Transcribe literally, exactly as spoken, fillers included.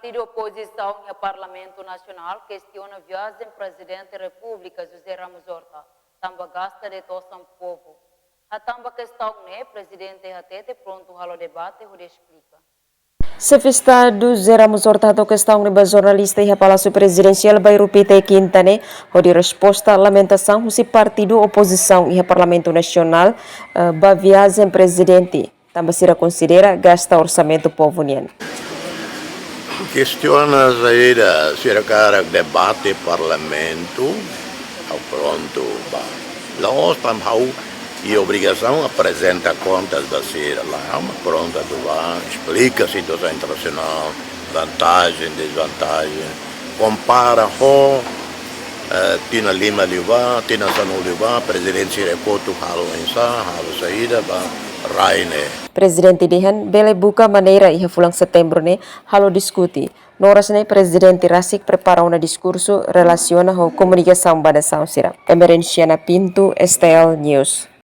Partidu opozisaun iha Parlamentu Nasionál kestiona viajen Prezidente Repúblika José Ramos Horta tanba gasta de'it osan povu. Hatán ba kestaun ne'e, Prezidente hatete prontu halo debate hodi esplika. Xefe Estadu José Ramos Horta hato'o kestaun ne'e ba jornalista iha Palásiu Prezidensiál Bairru Pité, Kinta ne'e, hodi resposta lamentasaun husi partidu opozisaun iha Parlamentu Nasionál, eh, ba viajen Prezidente, tanba sira konsidera gasta orsamentu povu nian. Kestiona saida, sira hakarak debate Parlamentu, ha'u prontu ba. La'ós tanba ha'u iha obrigasaun aprezenta kontas ba sira, lae, ha'u mak prontu atu ba esplika situasaun internasionál, vantajen, dezvantajen, kompara ho, eh, tinan lima liubá, tinan sanulu liubá, prezidente sira kotuk halo oinsá, halo saida ba rai ne'e. Prezidente dehan bele buka maneira iha fulan Setembru ne'e halo diskute. No oras ne'e Prezidente rasik prepara ona diskursu relasiona ho komunikasaun ba nasaun sira. Emerenciana Pinto, S T L News.